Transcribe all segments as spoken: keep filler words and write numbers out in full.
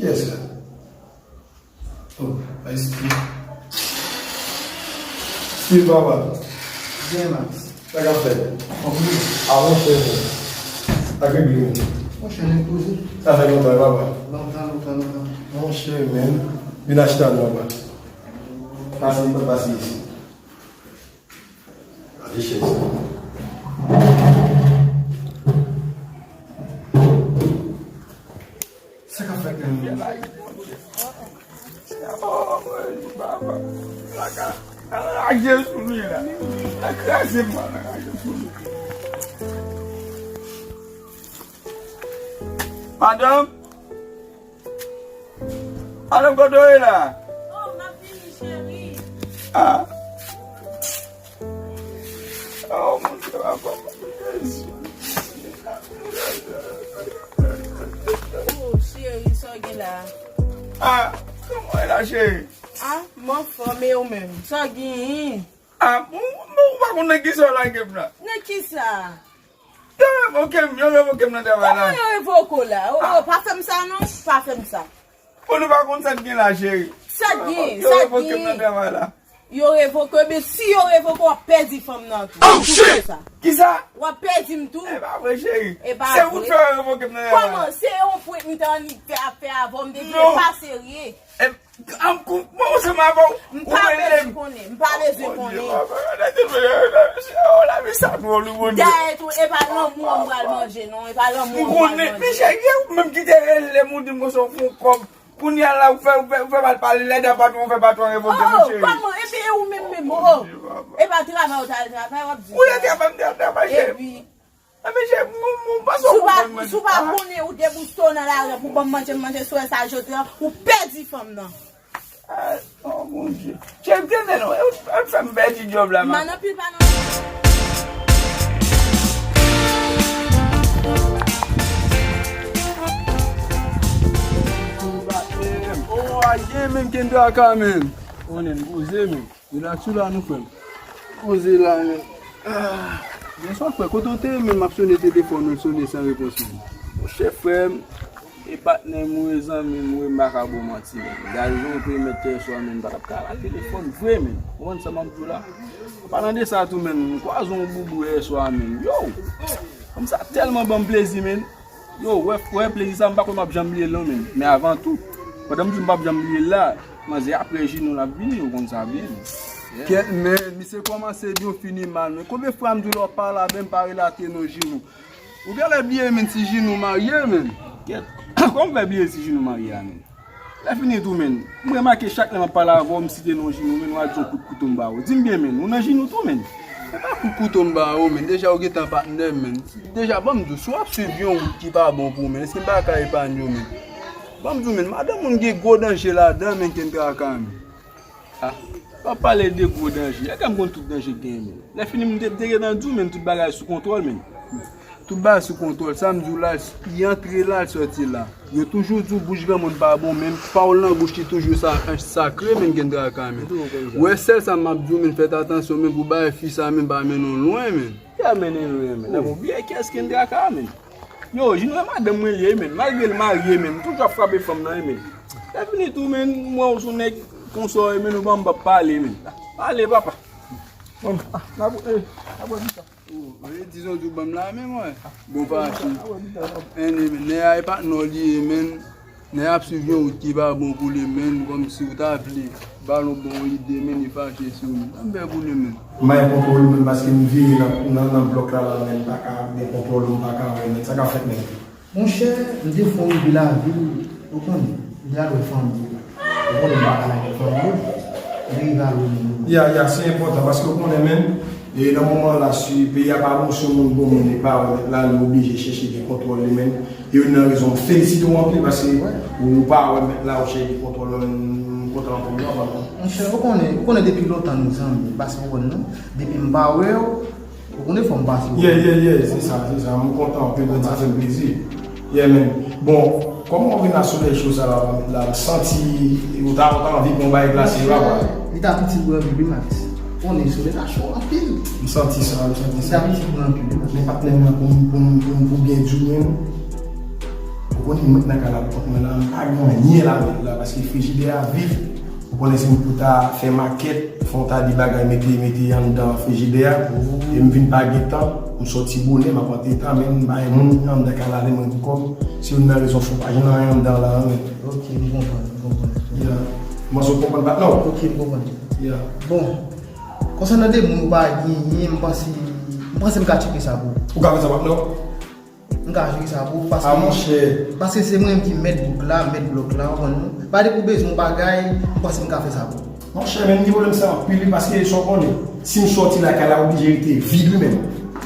Yes, sir. Oh, I see. Still, papa. Byen, Max. Sa k ap fèt? Anpil. A, monchè, men. Sa k regle, men? Monchè, nèg poze. Sa fè lontan, papa. Lontan, lontan, lontan. Monchè, men. Vin achte a, papa. Pase, pase isi. Gade chèz sa. Sa k ap fèt menm? Raje sou li la. Kraze mwen, raje sou li. Madanm? Madanm, kote w ye la? Oh, m ap vini, cheri. Ah. Oh, mon Dieu, papa. Jezi. Oh, cheri, sa w gen la? Ah, kòman w ye la, cheri? Ah, m anfòm, e ou menm? Sa w gen? Ah, bon, bon, ou pa konn nan kisa w lage m la? Nan kisa? Yo revoke m, yo revoke m nan travay la. Kòman yo revoke w la? O, o, pa fè m sa non, pa fè m sa. Bon, nou pa konn sa k gen la, cheri. Sa k gen, sa k gen. Yo revoke m nan travay la. Yo revoke w, men si yo revoke w, w ap pèdi fanm nan tou. Oh, shit! Kisa? W ap pèdi m tou. E pa vre, cheri. E pa vre. Se ou k fè yo revoke m nan travay la. Kòman? Se yon prank m te annik fè ap fè avè w, m te di e pa serye. An kou, mwen ansanm avè w, ou rele m. M pa bezwen konnen, m pa bezwen konnen. Dayè tou, e pa lanmou an m pral manje non, e pa lanmou an m pral manje. M konnen, men cheri, ou menm ki te rele m, ou di m konsa w fè yon kòb. Kounye a la, ou fè, ou fè, ou fè mal pale, lè dan patwon, ou fè patwon revoke m, cheri. Oh, kòman? Epi e ou menm menm, oh. E pa travay ou t al travay, w ap di sa. Ou te travay, m te al travay, cheri. Epi Ebyen, cheri, m, m, m pa sa w konprann mwen. Si w pa konnen ou deboustre w nan lari pou ban m manje, m manje sou sa jodi a, ou pèdi fanm nan. Ah, oh, Bondye. Cheri, tande non, e ou, e ou fè m pèdi djòb la, ma. M pa nan pil pa nan. Oh, aye, men, Kendra ka, men. Konnen, poze, men. Rilaks ou la, non, frè m? Poze la, men. Ah. Bonswa, frè. Kote w te ye, men? M ap sone telefòn ou, l sone san repons, men. Monchè, frè m, e patnè m ou ye, zanmi m ou ye, m pa ka ba w manti, men. Gade jan w te mèt yèswa, men, m pa t ap ka ba telefòn vre, men. Ou konprann sa m ap di w la? An palan de sa tou, men, m kwaze yon boubou yèswa, men. Yo! Fanm sa tèlman ban m plezi, men. Yo, wè, wè plezi sa, m pa kwè m ap janm bliye l non, men. Men avan tou, pandan m di m p ap janm bliye l la, manzè apre jinou l ap vini, ou konn sa byen, men. Yeah. Kèt, men, misye kòmanse byen, w fini mal, men. Konbyen fwa m di w lè w ap pale avè m, pa relate non jinou? Ou genlè bliye, men, si jinou marye, men. Kèt, kòman m fè bliye si jinou marye a, men? Lè fini tou, men, m remake chak lè m ap pale avè w, m site non jinou, men, w a di yon kout kouto m ba ou. Di m byen, men, ou nan jinou tou, men? E pa kout kouto m ba ou, men, deja ou gentan patnè m, men. Deja, ban m di w, si w ap swiv yon wout ki pa bon pou ou, men, èske m pa ka epanye w, men? Ban m di w, men, madanm moun gen gwo danje ladan, men, Kendra ka, men. Ah, w ap pale de gwo danje. Èske m konn tout danje k genyen, men? Lè fini, m te, te gentan di w, men, tout bagay sou kontwòl, men. Tout bagay sou kontwòl. Sa m di w la, li antre la, li sòti la. Yo toujou di w bouch granmoun pa bon, men pawòl nan bouch li toujou sa, sakre, men, Kendra ka, men. Ou wè, sèl sa m ap di w, men, fèt atansyon, men, pou bagay fi sa, men, pa mennen w lwen, men. Ki ap mennen l lwen, men? N ap bliye kiyès Kendra ka, men. Yo, jinou e madanm mwen li ye, men. Malgre l marye, men, m toujou ap frape fanm nan, men. Lè fini tou, men, m wè w se yon nèg konsa w ye, men, ou ban m p ap pale, men. Pale, papa. Bon, ah, n ap, eh, n ap wè pita. Oh, e dizon di w ban m la, men, mwen. Bon, fache. Anyway, men, nèg a e patnè w li ye, men. Nèg ap swiv yon wout ki pa bon pou li, men, kòmsi w ta vle ba l yon bon ide, men, li fache sou ou. Sa m fè pou li, men? M pa gen kontwòl, men, paske m vire nan, nan, nan blòk la, la, men, m pa ka gen kontwòl, m pa ka wè, men, sa k ap fèt, men? Monchè, m te fè yon rive lavil, ou konnen, m te al wè fanmi yo. Ou konnen m pa ka lage fanmi yo, m te rive al wè moun yo. Ya, ya, se enpòtan, paske ou konnen, men, e nan moman la, si peyi a pa bon, si yon moun bon moun li pa wè, men, la, li oblije chèche gen kontwòl li, men. E youn nan rezon, m felisite w anpil paske ou pa wè m mèt la, ou chèche kontwòl mwen, m kontan anpil, non, papa. Monchè, ou konnen, ou konnen depi lontan nou zanmi, paske ou konn non, depi m pa wè w, ou konnen fò m pase w. Yeah, yeah, yeah, se sa, se sa, m kontan anpil, men sa fè m plezi. Yeah, man. Bon, kòman w vin asou lè cho sa la, la, m santi ou ta, ou ta anvi pran bay glase, papa. Li ta piti pou anvi, wi, Max. Konnen sou lè sa cho anpil. M santi sa, m santi sa. Li ta piti pou anvi, wi, Max. Men patnè m nan pou m, pou m, pou m, pou byen di w menm. Konnen mwen nan kay la pou kont mwen la, m pa gen anyen ladan l la, paske frijidè a vid. Ou konnen si m pou ta fè makèt, fò m ta di bagay mete, mete anndan frijidè a, e m vin pa gen tan, m sòti bonè, m ap antre tan, men m bay moun anndan kay la, men mwen pou kò m. Se youn nan rezon fò m pa jwenn anyen anndan la, men. Ok, m konprann, m konprann. Yeah. M panse w konprann, patnè w. Ok, m konprann. Yeah. Bon, konsènan de moun ou pa genyen, m panse, m panse m ka tcheke sa pou ou. Ou ka fè sa, patnè w? M ka jere sa pou ou, paske, ah, monchè, paske se mwen menm ki mèt bouk la, mèt blòk la, ou konprann? Pa depi ou bezwen yon bagay, m panse m ka fè sa pou ou. Monchè, men m gen pwoblèm sa anpil, wi, paske sa w konnen, si m sòti lakay la, oblije rete vid, wi, menm.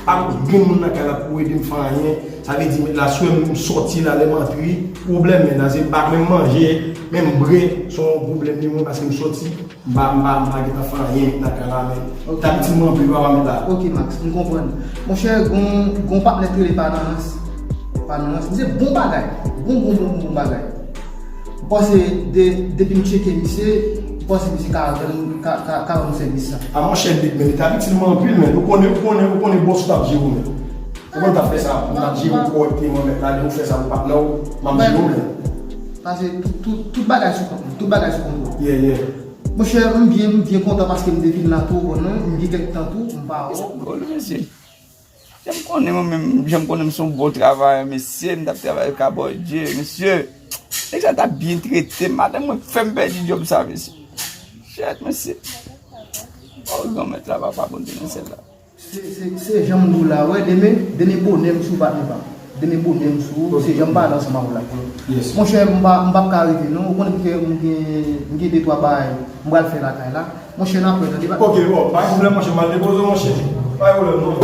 Pa gen moun nan kay la pou ede m fè anyen. Sa vle di, la, si w wè m sòti la, lè m antre, pwoblèm, men, la, se m pa menm manje, menm bwè, se yon pwoblèm li mwen, paske m sòti. M pa, m pa, m pa gentan fè anyen nan kay la, men. Ok. T ap itil mwen anpil, papa m la. Ok, Max, m konprann. Monchè, gon, gon patnè k rele Panans. Panans, misye bon bagay. Bon, bon, bon, bon bagay. M panse de, depi m tcheke misye, m panse misye ka, ka, ka, ka ban m sèvis sa. A, monchè, men li t ap itil mwen anpil, men. Ou konnen, ou konnen, ou konnen bòs ou t ap jere w, men. Ou konn t ap fè sa, m t ap jere w kòrèkteman, men. Lè ou fè sa pou patnè w, m ap jere w, men. Pase tout, tout, tout bagay sou kont mwen. Tout bagay sou kontwòl. Yeah, yeah. Monchè, m byen, m byen kontan paske m te vin la tou, ou konn non, m gen kèk tan tou, m pa wè w. Bon, mesye, jan m konnen mwen menm, jan m konnen m se yon bon travayè, mesye, m t ap travay kabòdye, mesye. Nèg sa t ap byen trete m, madanm mwen fè m pèdi djòb sa, mesye. Shit, mesye. Oh, Granmèt la, papa, Bondye nan syèl la. Se, se, se jan m di w la, wè, demen, demen bonè m sou patnè pa m. Demen bonè m sou, se jan m pale ansanm avè w la. Yes. Monchè, m pa, m p ap ka rive non. Ou konnen m gen, m gen, m gen de twa bagay m pral fè lakay la. Monchè, n ap wè, tande, pa. Ok, bon, pa gen pwoblèm, monchè, m al depoze w, monchè. Pa gen pwoblèm, non.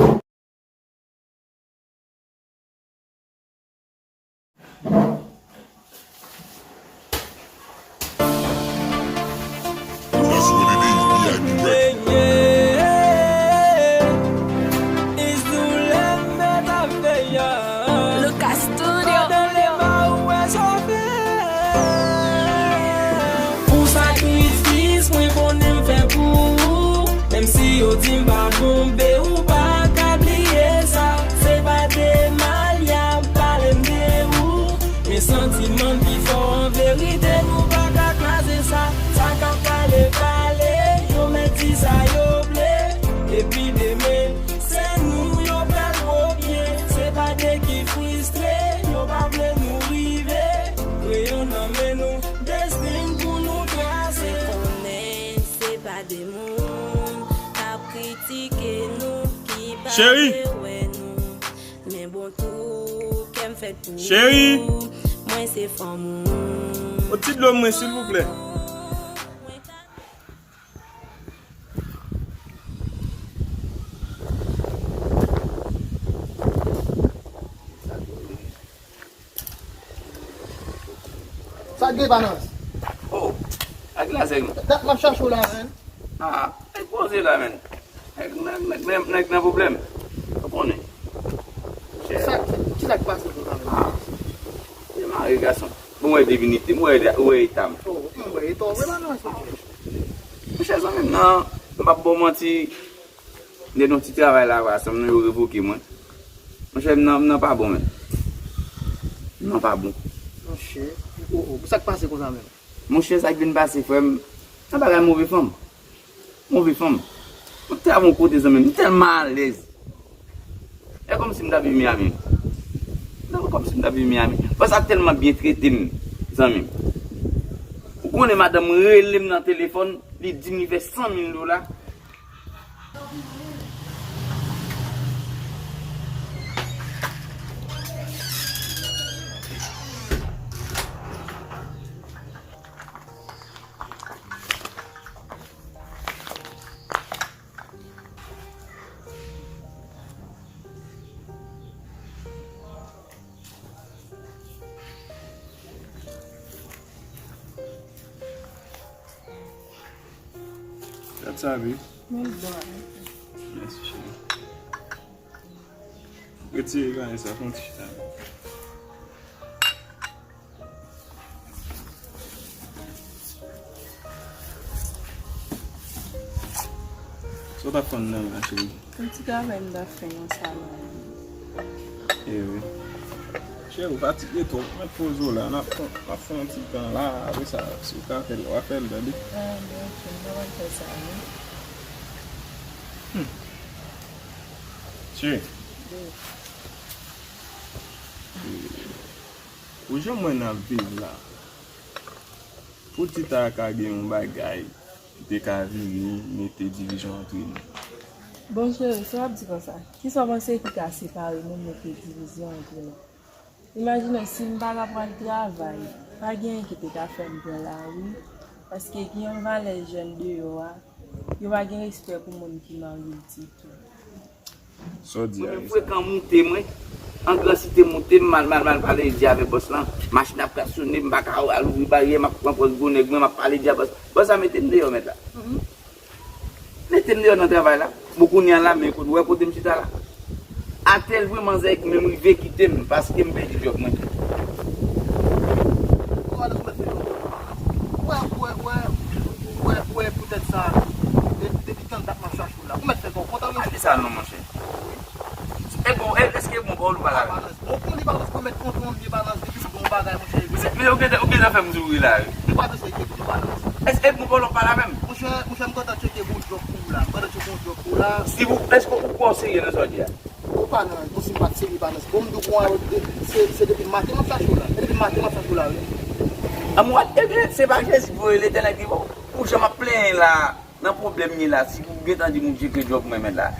That's what it is, V I P Records. Lucas Studio. Pou sakrifis mwen konnen m fè pou ou, menm si yo di m pa bon, be ou pa ka bliye sa. Se pa de mal y ap pale m de ou, men santiman pi fò an verite, nou pa ka kraze sa. Sa k ap pale, pale, yo mèt di sa yo vle, epi demen, se nou yo pral kopye. Se pa de ki fristre, yo pa vle nou rive. Kreyon nan men nou, desten pou nou trase. Konnen se pa de moun k ap kritike nou, ki pa vle wè nou. Men bon tou, kè m fèt pou ou. Cheri! Mwen se fanm ou. Yon ti dlo mwen, silvouplè. Sa k gen, Panans? Oh, ak la sèlman. Dat m ap chache w la, menn. Ah, nèg poze la, menn. Nèg, nèg, nèg, nèg, nèg nan pwoblèm. Ou konnen. Sa, ki sa k pase konsa, menn? Ah, se mare gason. Bon, wè divinite, m wè, wè eta m. Oh, m wè eta w vre, Panans, ok. Monchè, zanmi m nan, m p ap ba w manti. M te nan ti travay la, ansanm nan yo revoke mwen. Monchè, m nan, m nan pa bon, menn. M nan pa bon. Monchè, oh, oh, sa k pase konsa menm? Monchè, sa k vin pase, frè m, nan bagay move fanm. Move fanm. Mwen te avè yon kote, zanmi m, m tèlman alèz. E kòmsi m t ap viv Miami. Non, kòmsi m t ap viv Miami. Fò sa tèlman byen trete m, zanmi m. Ou konnen madanm rele m nan telefòn, li di m li fè san mil dola. Gad sa, babe. Men bon. Mèsi, cheri. Retire gade sa, fè yon ti chita. Sa w t ap fè anndan la, cheri? Yon ti travay m t ap fè nan salon an. E wi. Cheri, ou fatige twòp. Mèt poze w la. N ap fè, n ap fè yon ti tan la. Apre sa, si w ka fè l, w a fè l, tande. Ah, bon, ok. M pa pral fè sa, non. Hmm. Cheri. Wi. Pou jan mwen n ap viv la, pou ti ta ka gen yon bagay ki te ka vini mete divizyon antre nou. Bon, cheri, sa w ap di konsa? Kisa w panse ki ka separe nou, mete divizyon antre nou? Imajine si m pa ka pral travay, pa gen anyen ki te ka fè m pran lari, paske gen yon valè jèn deyò a, yo pa gen respè pou moun ki marye ditou. Sa w di a, Mwen frekan moute mwen. An gran site moute, m al, m al, m al pale di avè bòs lan. Machin ap klaksonnen, m pa ka al ouvri baryè, m ap pran pòz gwo nèg mwen, m ap pale di a bòs. Bòs la mete m deyò mèt la. Mete m deyò nan travay la. Bon, kounye a la, men kote, w wè kote m chita la. Atèl vre manzè menm rive kite m paske m pèdi djòb mwen. Ou mèt fè yon kont. Wè, wè, wè, wè, wè, poutèt sa, de- depi kann dat m ap chache w la. Ou mèt fè yon kont avè m. Pa di sa non, monchè. E bon, e, èske bon pawòl ou pa la? Balans. Bon, pou li balans, pou mèt kont yon vye balans, depi m bon bagay, monchè. Misye, men ou gentan, ou gentan fè m souri la, wi. Ou pa bezwen enkyete, ou balans. Èske bon pawòl ou pa la menm? Monchè, monchè, m gentan tcheke bon djòb pou ou la. M gentan tcheke bon djòb pou ou la. Si ou, èske ou kwè w serye nan sa w di a? Ou pa nan, bon, si m pa t serye, pa nan. Bon, m di w, bon, se, se depi maten m ap chache w la. Se depi maten m ap chache w la, wi. Anmwat, ebyen, se pa Jezi ki voye, Letènèl ki voye w. Pou jan m ap plenyen la, nan pwoblèm m ye la, si ou gentan di m ou tcheke djòb mwen, men la,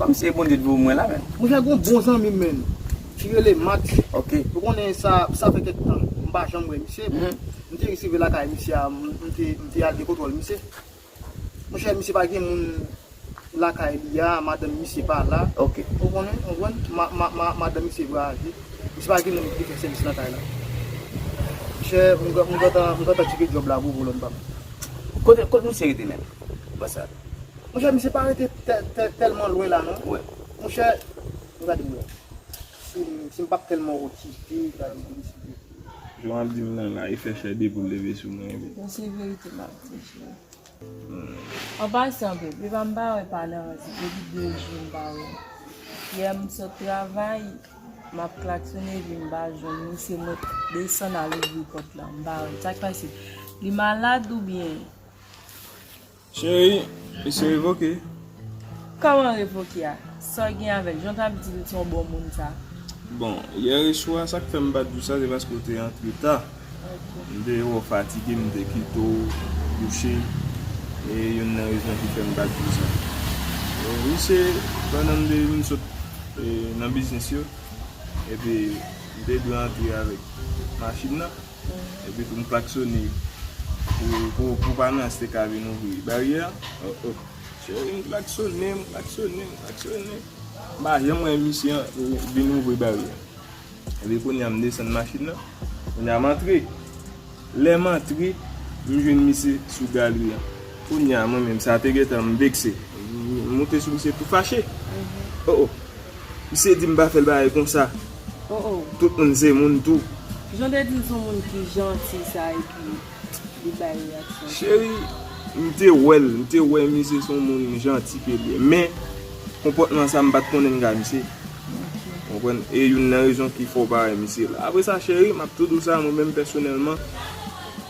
kòmsi se Bondye ki voye mwen la, men. Mwen fè gon bon zanmi m, men. Li rele Max. Ok. Ou konnen sa, sa fè kèk tan. M pa janm wè misye. Bon, m te resi rive lakay misye a, m, m te, m te al gen kontwòl misye. Monchè, misye pa gen moun lakay li a, madanm misye pa la. Ok. Ou konnen, ou konprann? Ma, ma, ma, madanm misye vwayaje. Misye pa gen moun ki fè sèvis nan kay la. Monchè, m gen- m gentan, m gentan tcheke djòb la pou ou, lòm pa m. Kote, kote misye rete menm? Bòs sa. Monchè, misye pa rete tè- tè- tèlman lwen la, non. Wi. Monchè, gade m wè. Si, si m p ap tèlman okipe, gade m okipe. Jan w ap di m nan la, e fè chè de poul leve sou mwen, wi. Bon, se verite m ap di, cheri. An pasan, bebe, pa m pa wè pa nan ansi, depi de jou m pa wè. Yè m sot travay, m ap klaksonnen, epi m pa jwenn li, se mwen k desann al ouvri pòt la, m pa wè l. Sa k pase? Li malad oubyen? Cheri, misye revoke. Kòman revoke a? Sa w gen avè l? Jan w t ap di l se yon bon moun sa? Bon, yè swa, sa k fè m pa t di w sa, se paske w te antre ta. Ok. M te wè w fatige, m te kite w kouche. E youn nan rezon ki fè m pa t di w sa. E, misye, pandan m te vin sot, e, nan biznis yo, epi m te dwe antre avèk machin nan. Epi tou m klaksonnen pou, pou, pou Panas te ka vin ouvri baryè a. Oh, oh. Cheri, m klaksonnen, m klaksonnen, m klaksonnen. M pa janm wè misye an vin ouvri baryè a. Epi kounye a m desann machin nan. Kounye a m antre. Lè m antre, m jwenn misye sou galri a. Kounye a mwen menm, sa te gentan m vekse. M moute sou misye tou fache. Oh, oh. Misye di m pa fè l bagay konsa. Oh, oh. Tout moun se moun tou. Jan w te di l se yon moun ki janti sa epi li bay reyaksyon. Cheri, m te wè l, m te wè misye se yon moun janti ke l ye. Men, konpòtman sa m pa t konnen m ka misye. Konprann? E youn nan rezon ki fè w pa wè misye la. Apre sa, cheri, m ap tou di w sa, mwen menm pèsonèlman,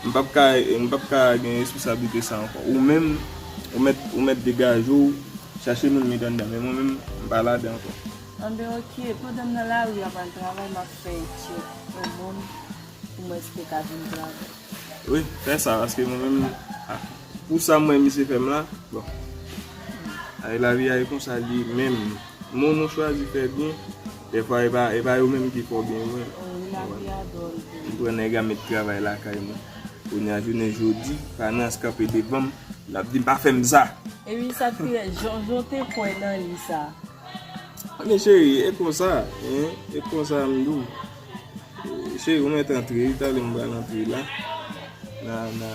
m p ap ka, m p ap ka gen responsablite sa ankò. Ou menm, ou mèt, ou mèt degaje w, chache moun met anndan, men mwen menm, m pa ladan ankò. Anben, ok, pandan m nan lari a, m al travay, m ap fè tchèk yon moun pou m wè si te ka vin travay. Wi, fè sa, paske mwen menm, a, pou sa m wè misye fè m la, bon. Ay, lavi a e konsa li ye menm. Moun ou chwazi fè byen, dèfwa e pa, e pa yo menm ki fè w byen vre. Wi, lavi a dòl vre. M pran nèg a met travay lakay mwen. Kounye a jounen jodi, Panas kanpe devan m, l ap di m pa fè m sa. Epi sa t pi rèd, jan, jan w te kwè nan li sa. Men cheri, e konsa, en, e konsa m di w. Cheri, ou mèt antre, wi, talè m pral antre la. Na, na,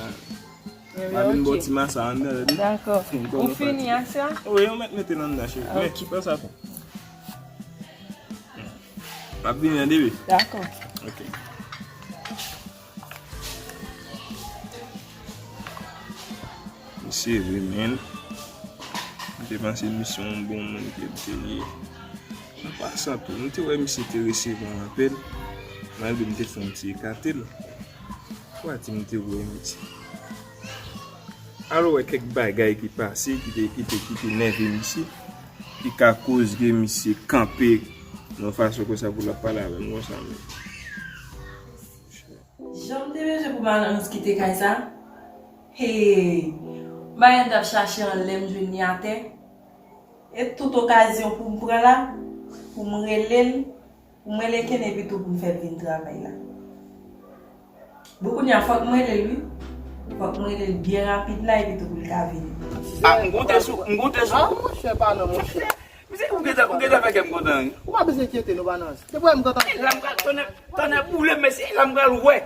Ebyen, m ap vin ba w ti masa anndan, tande? Dakò. Ou fini ak sa? Wi, ou mèt mete l anndan, cheri. Men, fè sa pou. M ap vini an, bebe. Dakò. Ok. Misye vre, men. M te panse misye yon bon moun ke l te ye. An pasan tou, m te wè misye te resevwa yon apèl. Malgre m te fè yon ti ekate l, kwa di m te wè misye. Al wè kèk bagay ki pase, ki te, ki te, ki te nève misye, ki ka koz ke misye kanpe nan yon fason konsa pou l ap pale avè m konsa menm. Jan m te bezwen pou Balans kite kay sa, hey, m pa t ap chache anlè m jwenn li atè. E tout okazyon pou m pran la, pou m rele l, pou m rele Kenny pito pou m fè l vin travay la. Bon, kounye a fòk m rele l wi. Fòk m rele l byen rapid la epi tou pou l ka vini. Ah, m konte sou, m konte sou. Ah, monchè, pa nan, monchè. Mesye, ou gentan, ou gentan fè kè m kontan wi. Ou pa bezwen enkyete nou, Balans. Depi wè m kontan. La m pral tonnè, tonnè boule, mesye, la m pral wè.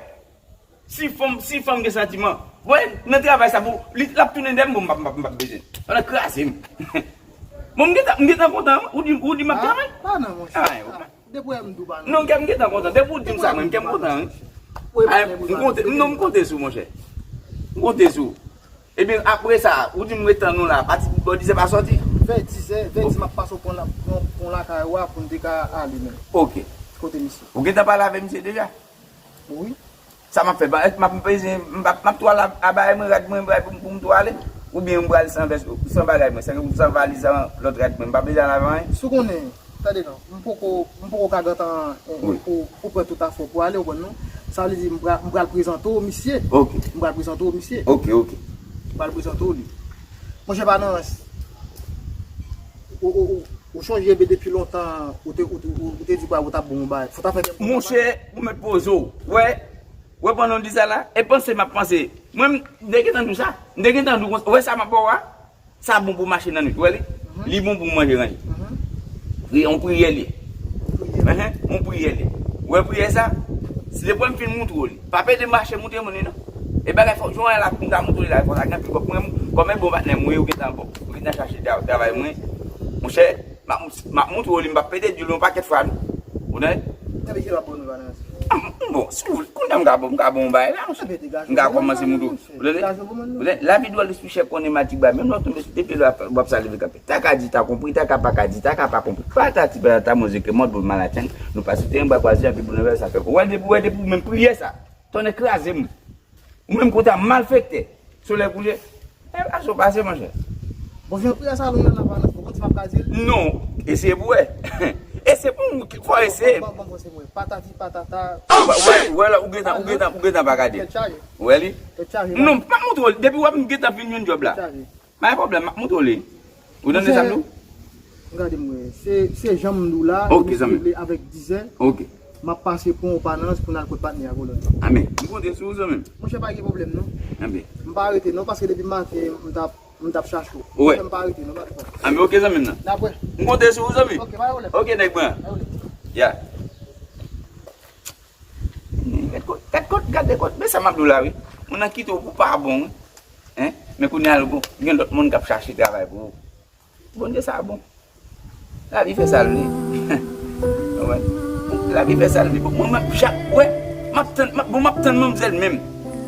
Si fanm, si fanm gen santiman. Bon, nan travay sa pou, li, l ap tounen dèyè m, bon, m p ap, m p ap, m p ap bezwen. Tonnè kraze m. Bon, m gentan, m gentan kontan, ou di, ou di m ap travay. Pa nan, monchè. Depi wè m di w pa nan. Non, kè m gentan kontan. Depi w di m sa, mwen, kè m kontan, wi. M konte, non, m konte sou, monchè. M konte sou. Ebyen, apre sa, ou di m ret tann ou la, pati bò dizè pa sòti? Vè dizè, vè di m ap pase w pran la, pran, pran lakay ou a pou n te ka ale menm. Ok. Kote misye? Ou gentan pale avè misye deja? Wi. Sa m ap fè? M ap, m ap bezwen, m ap, m ap tou al a bagay mwen, rad mwen, bagay pou m, pou m tou ale? Oubyen m pral san vès, san bagay mwen, san, san valiz an lòt rad mwen, m pa bezwen al avè anyen? Si w konnen, tande non, m poko, m poko ka gentan, eh, pou, pou pran tout afè w pou ale, ou konprann non? Sa vle di m pral, m pral prezante w misye. Ok. M pral prezante w misye. Ok, ok. M pral prezante w li. Monchè Balans, ou, ou, ou, ou chonje byen depi lontan, ou te, ou, ou, ou te di kwa ou t ap ban m yon bagay. Fò w ta fè kè m kontan. Monchè, ou mèt poze w. Wè, wè pandan w di sa la, e panse m ap panse. Mwen, m te gentan di w sa. M te gentan di w konsa. Wè sa m ap ba w a? Sa bon pou mache nan nwit, ou wè li? Li bon pou manje nan nwit. Pri, yon priyè li ye. Enhen, yon priyè li ye. Ou wè priyè sa? Si depi m fin moutre w li. Pa pede mache moutre moun li non. E bagay fòk jan w wè la pou m ta moutre w li la, fòk sa gen pi kòb mwen, kòm e bon patnè m ou ye, ou gentan bon. Ou gentan chache tra- travay mwen. Monchè, m ap, m ap moutre w li, m p ap pede di w li yon pakèt fwa non. Ou tande? Epi ki l ap ban nou Balans? Ah, m bon, si w vle, kounye a m ka ban, m ka ban w yon bagay la, monchè. M ka kòmanse moutre w. Ou tande? Ou tande? Lavi dwòl, espri chèf konnen matik bay, menm lè w tonbe sou de pye w ap sa leve kanpe. Ta ka di ta konpri, ta ka pa ka di, ta ka pa konpri. Patati patata, mwen se ke mòd pou malatyang, nou pase teren bwa kwaze, anpil bonè sa fè. Ou wè depi, ou wè depi ou menm priyè sa, tonnè kraze m. Ou menm kote a malfektè. Solèy kouche. E pa sa w pase, monchè. Bon, jan priyè sa long nan laparans, bon, konn si m ap ka di l? Non, eseye pou wè. Eseye pou mwen, fò eseye. Bon, bon, bon, se mwen. Patati patata. Ou wè, ou wè la, ou gentan, ou gentan, ou gentan pa gade. Tèt chaje. Ou wè li? Tèt chaje. Non, m ap moutre w li. Depi w ap m gentan fin jwenn djòb la. Tèt chaje. Pa gen pwoblèm, m ap moutre w li. Ou tande sa m di w? Gade m wè. Se, se jan m di w la, ok, zanmi. Avèk dizè. Ok. M ap pase pran w Panans pou n al kot patnè a kolòn nan. Anben, m konte sou ou, zanmi m. Monchè, pa gen pwoblèm non. Anben. M pa rete non, paske depi maten, m t ap, m t ap chache w. Ou wè. Monchè, m pa rete non, patwon. Anben, ok, zanmi m nan. N ap wè. M konte sou ou, zanmi m. Ok, pa gen pwoblèm. Ok, nèg mwen. Pa gen pwoblèm. Ya. Gad kot, gad kot, gade kot, men sa m ap di w la, wi. Moun nan kite w pou pa bon, wi. Hein? Men kounye a, gen lòt moun k ap chache travay pou ou. Bondye sa bon. Lavi fè sa l vle. Ou konprann? Lavi fè sa l vle. Bon, mwen, m ap chak, wè, m ap tann, m ap, bon, m ap tann manmzèl menm.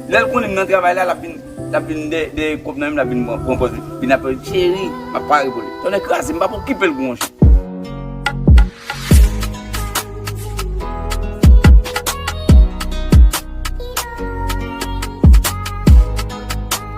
Lè l konnen m nan travay la, l ap vin, l ap vin dèyè, dèyè kòb nan men m, l ap vin pran, pran pòz li. Vin ap, cheri, m ap pare pou li. Tonnè kraze, m p ap okipe l pou yon chen.